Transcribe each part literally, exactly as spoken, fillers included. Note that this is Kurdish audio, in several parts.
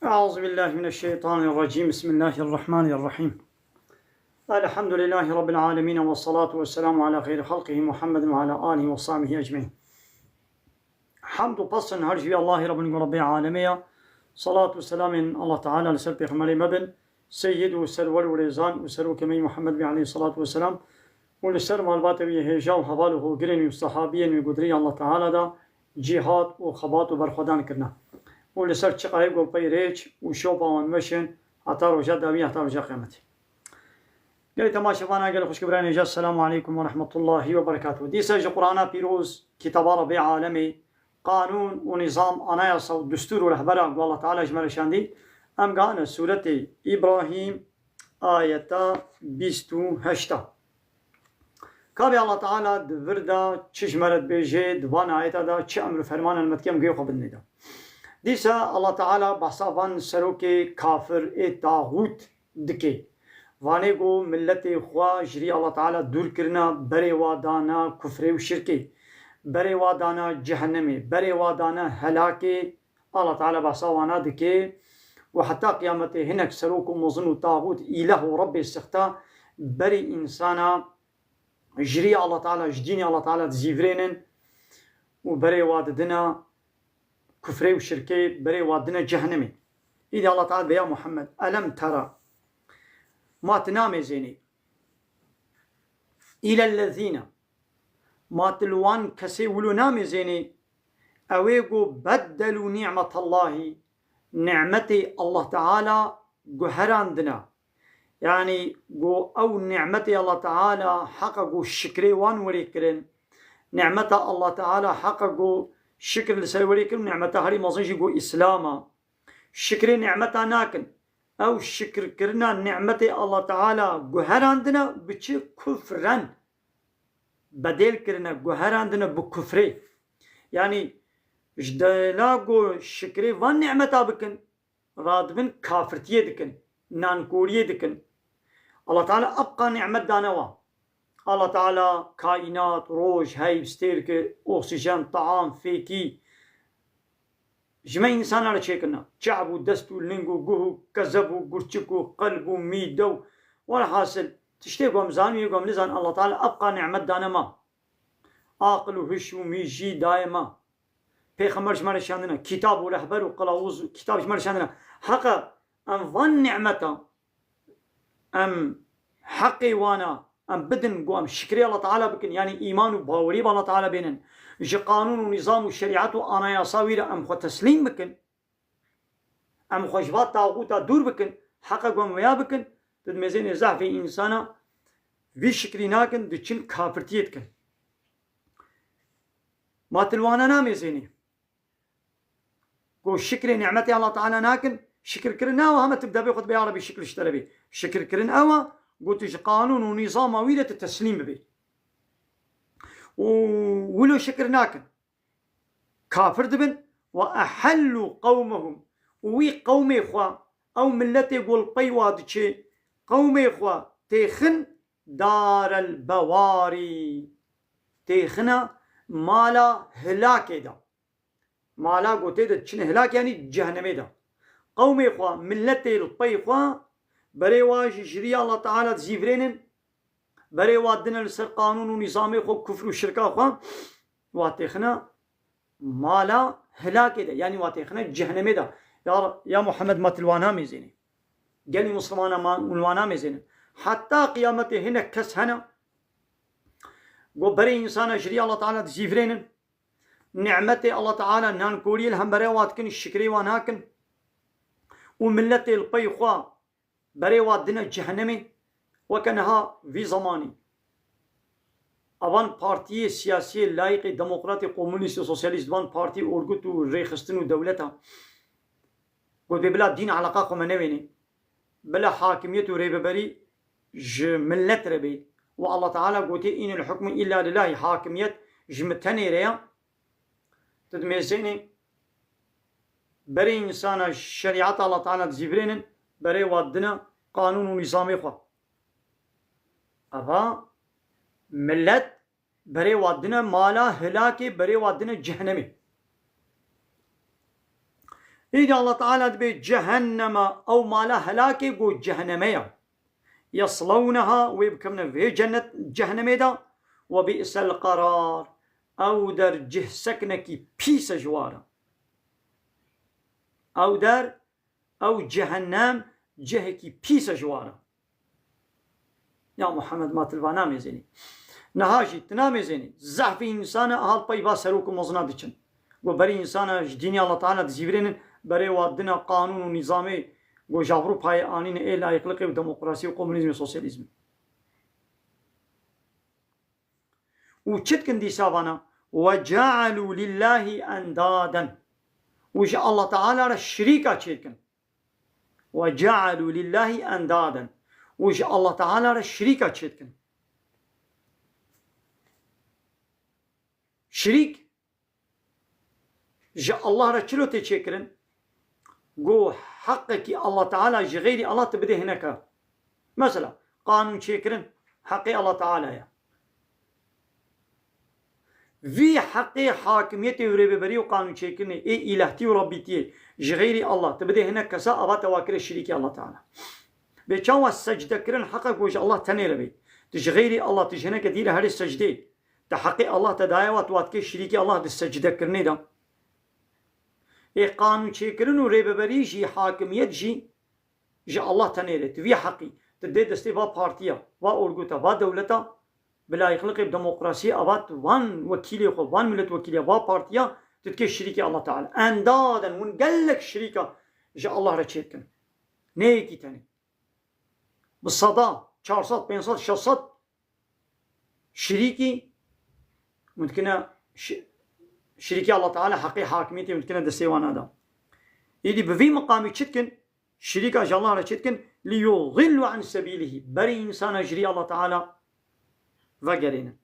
أعوذ بالله من الشيطان الرجيم. بسم الله الرحمن الرحيم. الحمد لله رب العالمين، والصلاة والسلام على خير خلقه محمد وعلى آله وصحبه أجمعين. Hamd û pestin her ji vî Allahê Rabbin ku Rabbê alemê ya. Salat û selamên Allah Teala li ser Pêxemberê me bin, Seyyid û Serwer û Rêzan û Serokê me Muhammed bî aleyhissalatu vesselam û li ser malbatê wî hêja û heval û hogirên wî û sahabiyên wî ku di rêya Allah Teala da cîhad û xebat û berxwedan kirine û li ser çiqayê ku pey rêç û şopa wan meşin heta roja dawî, heta roja qiyametê. Gelê temaşevana, gelê xwişk û birayên hêja, Selamu aleykum ve rahmetullahi ve berekatuhu. Dîsa ji Qur'ana pîroz, kitaba Rabbê alemê, qanûn û nîzam, anayasa û destûr û rehbera ku Allah Teala ji me re şandî, em gane sûretê Îbrahîm, ayeta bîst û heşta. Kabê Allah Teala di vir de çi ji me re dibêje, di van ayeta de çi emr û fermanan me dike, em guhê xwe bidinê de. Dîsa Allah Teala behsa van serokê kafir ê taxût dike. Vanê ku milletê xwe ji rî Allah Teala dûr kirine, berê wa dane kufrê û şirkê. Berê wa dane cehennemê. Berê wa dane helakê. Allah Teala behsa wana dike. Û heta qiyametê hinek serok û mezin û taxût, îlah û rebbê sixte berê însana ji rî Allah Teala, ji dînê Allah Teala dizîvirênin û berê wa didine kufrê û şirkê, berê wa dine cehennemê. Îdî Allah Teala be ya Muhammed, elem tera, ma tu namêzênî, îlellezîne, ma tu li wan kesê wilo namêzênî, ewê ku beddelû nîmetallahî, nîmetê Allah Teala guherandine. Yanî ku ew nîmetê Allah Teala heqa ku şikrê wan werê kirin, nîmeta Allah Teala heqa ku şikir li ser werê kirin, nîmeta herî mezin jî ku Îslam a. Şikrê nîmeta nakin. Ew şikirkirina nîmetê Allah Teala guherandine bi çi? Kufren. Bedêl kirine, guherandine bi kufrê. Yanî ji dela ku şikrê van nîmeta bikin, radibin kafirtiyê dikin, nankoriyê dikin. Allah Teala ebqa nîmet dane wa. Allah Teala kaînat, roj, heyv, stêrke, oksîjen, taam, fêkî ji me însana re çêkirine. Çav û dest û ling û guh û kezeb û gurçik û qelb û mîde û welhasil tiştê ku em zanî, ku em nizan, Allah Teala ebqa nîmet dane ma. Aqil û hiş û mî jî daye ma. Pêxember ji me re şandine, kitab û rehber û qilawuz û kitab ji me re şandine. Heqa em van nîmeta, em heqê wana em bidin, ku em şikrê Allah Teala bikin, yanî îman û bawerî bi Allah Teala bênin. Ji qanûn û nîzam û şerîet û anayasa wî re em xwe teslîm bikin. Em xwe ji va taxûta dûr bikin, heqa ku em wêya bikin, tu dimêzênê zehfê însana vî şikrî nakin, diçin kafirtiyê dikin. Ma tu li wana namêzênî. Ku şikrê nîmetê Allah Teala nakin, şikirkirin nawa heme tu bi devê xwe dibê, ya Rebî şikir ji te re bê. Şikirkirin ew e, ku tu ji qanûn û nîzama wî re tu teslîm bibê. Û wilo şikir nakin. Kafir dibin, "Ve ehellû qewmehum", û wî qewmê xwe, ew miletê ku li pey wa diçê, qewmê xwe têxin darel bewarî, têxine mala hilakê de. Mala ku tê de diçine hilak, yanî cehennemê de. Qewmê xwe, miletê li pey xwe, berê wa jî ji rî Allah Teala dizîvirênin, berê wa dine li ser qanûn û nîzamê xwe, kufr û şirka xwe, wa têxine mala hilakê de, yanî wa têxine cehennemê de. Ya, ya Muhammed, ma tu li wana mêzênî. Gelî Mislimana, ma li wana mêzênin. Heta qiyametê hinek kes hene, ku berê însana ji rî Allah Teala dizîvirênin, nîmetê Allah Teala, nankoriyê li hemberê wa dikin, şikrê wa nakin û miletê li pey xwe berê wa dine cehennemê, weke niha vî zemanî. Evan partiyê siyasiyê layîqê demokratê, komunîst û sosyalîst, van partî, orgut û rêxistin û dewleta gotê bila dîn eleqa xwe me newênê. Bila hakimiyet û rêveberî ji milet re bê. Û Allah Teala gotê, "Înil hukmu illa lillahî", hakimiyet ji min tenê re ya. Tu dimêzênê berê însana şerîeta Allah Teala dizîvirênin, berê wa dine qanûn û nîzamê xwe. Eva milet berê wa dine mala hilakê, berê wa dine cehennemê. Îdî Allah Teala dibê cehennema, ew mala helakê ku cehenneme ye. Yeslewneha, wê bikevine vê cennet, cehennemê de. Ve bi'sel qerar. Ew der cih seknekî pîs e ji wa re. Ew der, ew cehennem cihekî pîs e ji wa re. Ya Muhammed, ma tu li va namêzênî. Niha jî tu namêzênî. Zehfî însan e, hal pey va serok û mezina diçin. Ku berî însana ji dînê Allah Teala dizîvirênin, berê wa dina qanûn û nîzamê ku ji Ewropayê anîne ê layîqliqê û demokrasî û komunîzmê, sosyalîzmê. Û çi dikin dîsa vana? Ve cealû lillahî endaden. Û ji Allah Teala re şirîka çêdikin. Ve cealû lillahî endaden. Û ji Allah Teala re şirîka çêdikin. Şirîk ji Allah re çilo tê çêkirin? Go heqekî Allah Teala ji xeyrî Allah tu bidê hineka. Mesela, qanûn çêkirin heqê Allah Teala ye. Vî heqê hakimiyetê û rêveberî û qanûn çêkirinê ê îlehtî û rabbîtiyê ji xeyrî Allah tu bidê hinek kesa, ava te wa kire şirîkê Allah Teala. Bê çawa secde kirin heqa ku ji Allah tenê re bê. Tu ji xeyrî Allah, tu ji hineke dî re herê secdê. Te heqê Allah te daye wa, tu wa dikê şirîkê Allah di secdekirinê de. Ê qanûn çêkirin û rêveberî jî, hakimiyet jî ji Allah tenê re. Tu vî heqî, tu dê destê va partiya, va orgota, va dewleta, bi layîqliqê, bi demokrasiyê, ava tu van wekîlê xwe, van milletvekîliya, va partiya, tu dikê şirîkê Allah Teala. Endaden, hûn gelek şirîka ji Allah re çêdikin. Ne yekî tenê. Bi seda, çar sed, pênc sed, şeş sed şirîkî, hûn dikine şi-, şirîkê Allah Teala, heqê hakimiyetê hûn dikine destê wana de. Îdî bi vî miqamî çi dikin? Şirîka ji Allah re çi dikin? Li yudillu an sebîlihî. Berê însana ji rî Allah Teala vegerênin.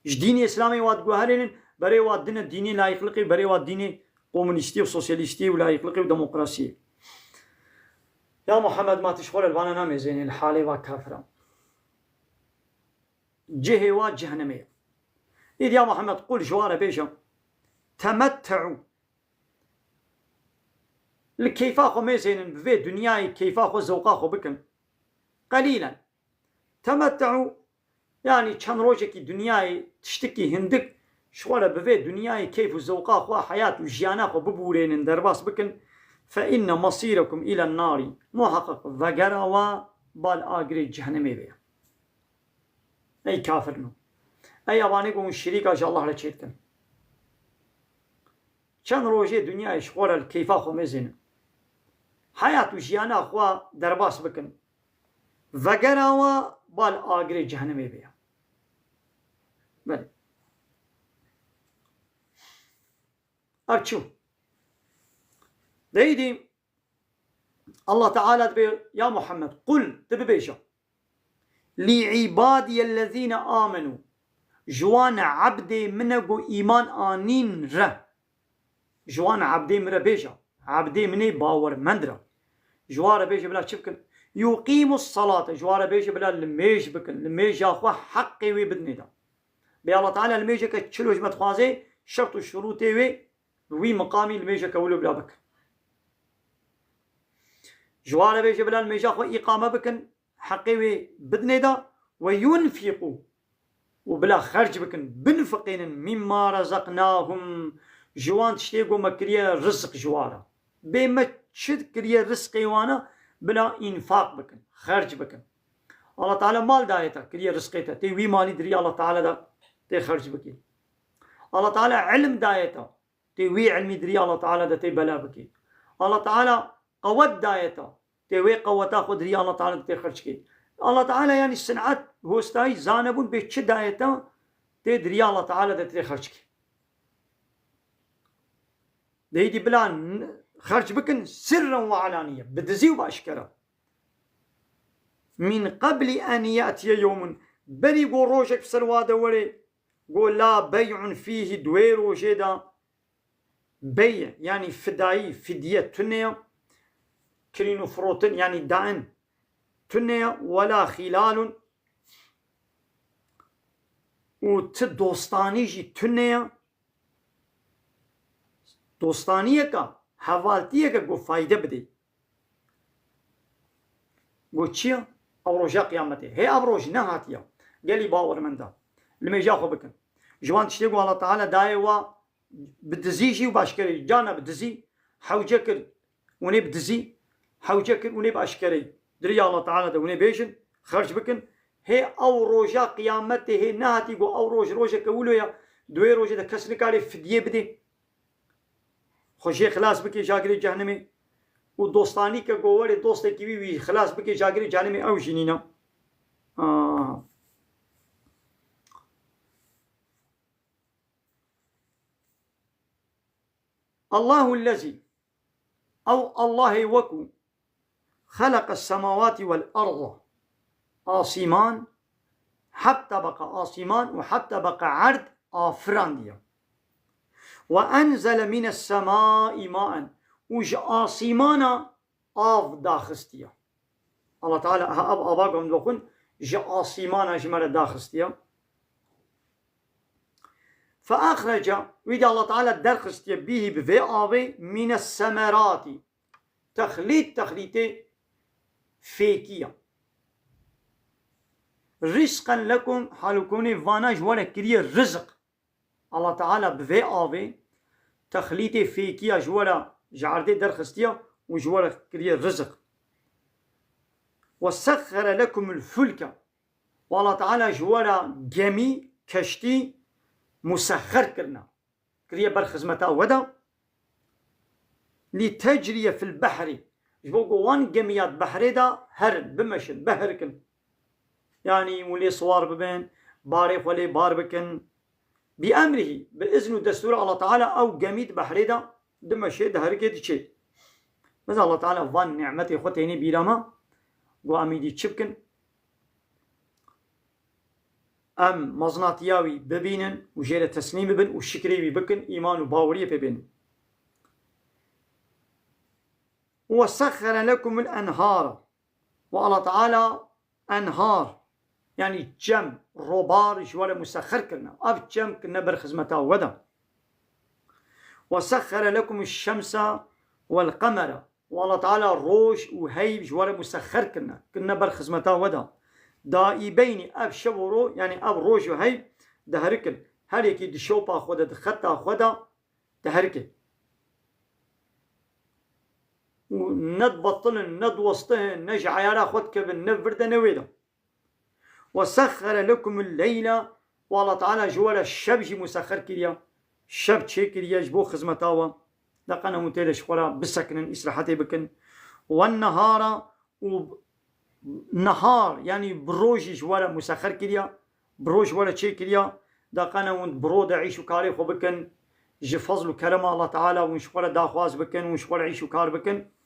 Ji dînê Îslamê wa diguherênin, berê wa dine dînê layîqliqê, berê wa dînê komunîstî û sosyalîstî û layîqliqê û demokrasiyê. Ya Muhammed, ma tu ji xwe re li vana namêzênê, li halê va kafiran. Cihê wa cehennemê ye. Îd ya Muhammed, qul ji wa re bêje, temette'û. Li keyfa xwe mêzênin, bi vê dinyayê keyfa xwe, zewqa xwe bikin. Qelîlen. Temette'û, yanî çend rojekî dinyayê tiştikî hindik ji xwe re bi vê dinyayê keyf û zewqa xwe, heyat û jiyana xwe bibûrênin, derbas bikin. Fe inne mesîrekum îlen narî. Muheqeq vegera wa bal agirê cehennemê be. Ey kafirino. Ey evanê ku hûn şirîka ji Allah re çêdikin. Çend rojê dinyayê ji xwe re li keyfa xwe mêzênin. Heyat û jiyana xwe derbas bikin. Vegera wa bal agirê cehennemê bê. Belê. Ev çû. Deydî Allah Teala dibê, ya Muhammed, qul, tu bibêje. Li ibadiyellezîne amenû. Ji wan ebdê min e ku îman anîn re. Ji wan ebdê min re bêje. Ebdê min ê bawermend re. Ji wan re bêje bila çi bikin? Yuqîmus salate. Ji wan re bêje bila limêj bikin. Limêja xwe heqê wê bidinê de. Bê Allah Teala limêjeke çilo ji me dixwaze, şert û şurûtê wê bi wî miqamî limêjeke wilo bila bikin. Ji wan re bêje bila limêja xwe îqame bikin, heqê wê bidinê de, ve yunfîqû, û bila xerc bikin, binfiqînin, mîmma rezaqnahum, ji wan tiştê ku me kiriye rizq ji wan re. Bê me çi kiriye rizqê wan e, bila înfaq bikin, xerc bikin. Allah Teala mal daye te, kiriye rizqê te, tê wî malî di rî Allah Teala de tê xerc bikî. Allah Teala ilm daye te, tê wî ilmî di rî Allah Teala de tê bela bikî. Allah Teala qewet daye te, tê wê qeweta xwe di rî Allah Teala de tê xerc kî. Allah Teala, yanî sin'et, hostayî, zanebûn, bê çi daye te, tê di rî Allah Teala de tê xerc kî. Deydî bila n-, xerc bikin, sirren ve alaniye, bi dizî û bi eşkera. Min qeblî en ye'tiye yewmun, berî ku rojek bi ser wa de were, ku la bey'un fîhî, di wê rojê de bey, yanî fidayî, fidye tune ye, kirîn û firotin, yanî dain tune ye, wela xîlalun, û ti dostanî jî tune ye. Dostaniyeke, hevaltiyeke ku fayde bidê. Got çi ye? Ew roja qiyametê. Hê ev roj nehatiye. Gelî bawermenda. Limêja xwe bikin. Ji wan tiştê ku Allah Teala dayê wa bi dizî jî û bi eşkereyî. Carna bi dizî hewce kir û nê bi dizî hewce kir û nê bi eşkereyî. Di riya Allah Teala de û nê bêjin, xerc bikin. Hê ew roja qiyametê hê nehatî ku ew roj rojeke wilo ye. Di wê rojê de kes nikarê fidyê bidê. Xwe jê xilas bike ji agirê cehnimê û dostanî ke ku werê dostekî wî wî xilas bike ji agirê cehnimê ew jî nîne. Aa. Allahu lezî, ew Allahê wekû خلق السماوات والأرض, asîman, heft tebeqa asîman û heft tebeqa erd afirandiye. وأنزل من السماء ماء, û ji asîmana av daxistiye. Allah Teala, aha, ev ava ku em dixwin, ji asîmana ji me re daxistiye. فأخرج, wî de Allah Teala derxistiye, به, bi vê avê, من الثمرات, texlît, texlîtê fêkî ya. رزقا لكم, halûkonê vana ji we re kiriye rizik. Allah Teala bi vê avê texlîtê fêkî ya ji we re ji erdê derxistiye û ji we re kiriye rizik. وسخر لكم الفلك, û Allah Teala ji we re gemî, keştî musexxer kirine. Kiriye ber xizmeta we de. لتجري في البحر, ji bo ku wan gemiya di behrê de herin, bimeşin, behrikin. Yanî û lê siwar bibin, barê xwe lê bar bikin. بأمره, bi izn û destûra Allah Teala ew gemî di behrê de dimeşê, diherikê, diçê. Mesela Allah Teala van nîmetê xwe tênê bîra me, ku em îdî çi bikin? Em mezinatiya wî bibînin û jê re teslîm bibin û şikrê wî bikin, îman û baweriyê pê bênin. وسخر لكم الأنهار. Û Allah Teala enhar, yanî çem, robar ji we re musexxer kirine. Ev çem kirine ber xizmeta we de. وسخر لكم الشمس والقمر. Û Allah Teala roj û heyv ji we re musexxer kirine, kirine ber xizmeta we de. دائبين, ev şev û ro-, yanî ev roj û heyv diherikin. Her yekî di şopa xwe de, di xeta xwe de diherike. Û ne dibetilin, ne diwestihin, ne ji eyara xwe dikevin, ne vir de ne wê de. وسخر لكم الليل, û Allah Teala ji we re şev jî musexxer kiriye. Şev çêkiriye ji bo xizmeta we. Deqene hûn tê de ji xwe re bisekinin, îstirahetê bikin. والنهار, û nehar, yanî bi rojî ji we re musexxer kiriye. Bi roj ji we re çêkiriye. Deqene hûn bi ro de îş û karê xwe bikin. Ji fezl û kerema Allah Teala hûn ji xwe re daxwaz bikin, hûn ji xwe re îş û kar bikin.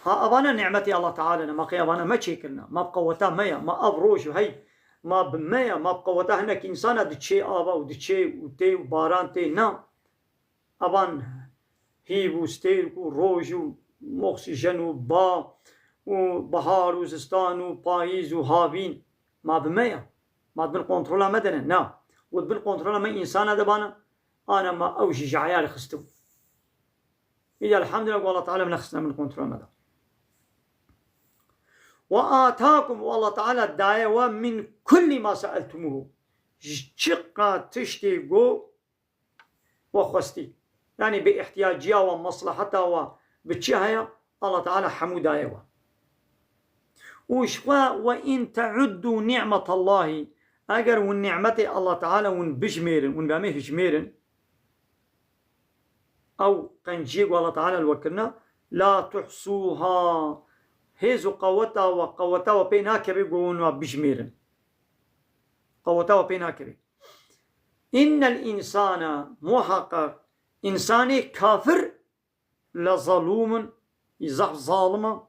Ha, evana nîmetê Allah Teala ne, ma qey evana me çêkirine, ma bi qeweta me ye, ma ev roj û hey, ma bi me ye, ma bi qeweta hinek însana diçê ava û diçê û tê û baran tê, na. Evan hîv û stêrk û roj û oksîjen û ba û bihar û zistan û payîz û havîn, ma bi me ye. Ma di bin kontrola me de ne, na. Û di bin kontrola me însana de bana, ana ma ew jî ji eyarê xistibû. Îdî elhamdulillah ku Allah Teala min nexistine bin kontrola me de. وآتاكم, û Allah Teala daye we, من كل ما سألتموه, ji çiqa tiştê ku we xwestî. Yanî bi îhtiyaciya we, mesleheta we, bi çi heye, Allah Teala hemû daye we. Û ji xwe, وإن تعدوا نعمة الله, eger hûn nîmetê Allah Teala hûn bijmêrin, hûn bi em ê hijmêrin, ew qenciyê ku Allah Teala li we kirine, لا تحصوها, hêz û qeweta we, qeweta we pê nakeve ku hûn we bijmêrin. Qeweta we pê nakeve. إن الإنسان, muhaqqeq însanê kafir, لظلوم, î zehf zalim e,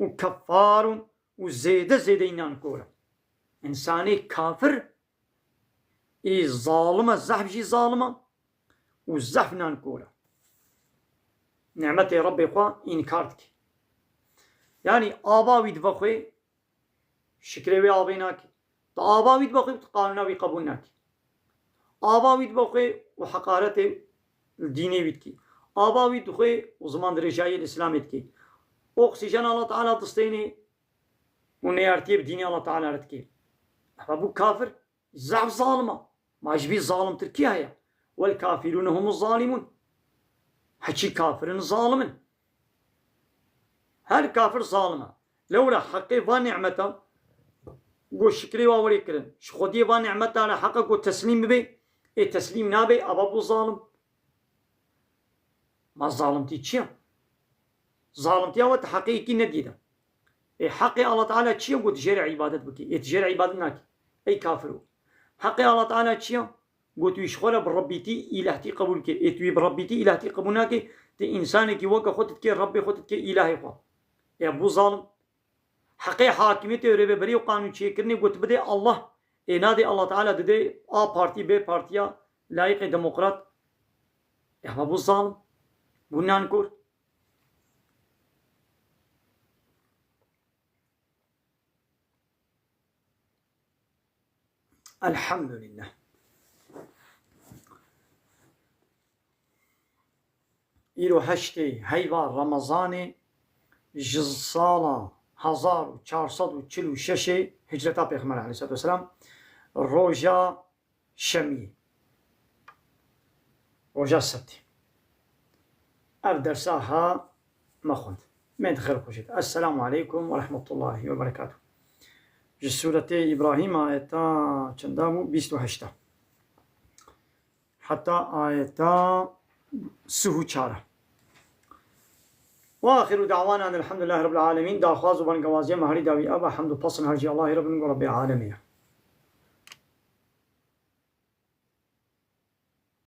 û كفار, û zêde zêde î nankor e. Însanê kafir, î zalim e, zehf jî zalim e, û zehf nankor e. Nîmetê Rebbê xwe înkar dike. Yanî ava wî dibe xwe, şikrê wê avê nake. Tu ava wî dibe xwe, tu qanûna wî qebûl nake. Ava wî dibe xwe û heqaretê li dînê wî dikî. Ava wî dixwê û ziman dirêjayî li Îslamê dikî. Oksîjen Allah Teala distênê û neyartiyê bi dînê Allah Teala re dikê. Eva bû kafir, zehf zalim a. Ma ji vî zalimtir kî heye? Wel kafirûne humu zalimûn. Heçî kafir in, zalim in. Her kafir zalim e. Lewra heqê va nimeta ku şikrê wa werê kirin, ji xwediyê va nimeta re heqa ku teslîm bibe, ê teslîm nabe, ava bû zalim. Ma zalimtî çi ye? Zalimtiya we tu heqê yekî nedî de. Ê heqê Allah Teala çi ye ku tu jê re îbadet bikî? Ê tu jê re îbadet nakî. Ey kafiro. Heqê Allah Teala çi ye? Got, wî ji xwe re bi Rebbîtî, îlehtî qebûl kir. Ê tu wî bi Rebbîtî, îlehtî qebûl nakî, tu însanekî weke xwe tu dikê Rebbê xwe, tu dikê îlahê xwe. Ê bû zalim. Heqê hakimiyetê û rêveberî û qanûnçêkirinê got bidê Allah. Ê nadê Allah Teala didê A partî, B partiya, layîqê demokrat. Ê hema bû zalim. Bû nankor. Elhamdülillah. Îro heştê heyva Remezanê ji sala hezar û çar sed û çil û şeş hicreta Pêxember aleyhissalatu vesselam, roja şemiyê. Roja sebtê. Ev dersa ha me xwend. Mend xêr xweşit. Esselamu aleykum ve rahmetullahi ve berekatuh. Ji Sûretê Îbrahîm ayeta çenda bû? Bîst û heşt. Heta ayeta sih û çar. Ve axiru da'wana elhamdülillahi rabbil alemin. Daxwaz û bangewaziyê me herî dawî ev e, hemd û pesn her jî Allahê Rabbin ku Rabbê alemê ye.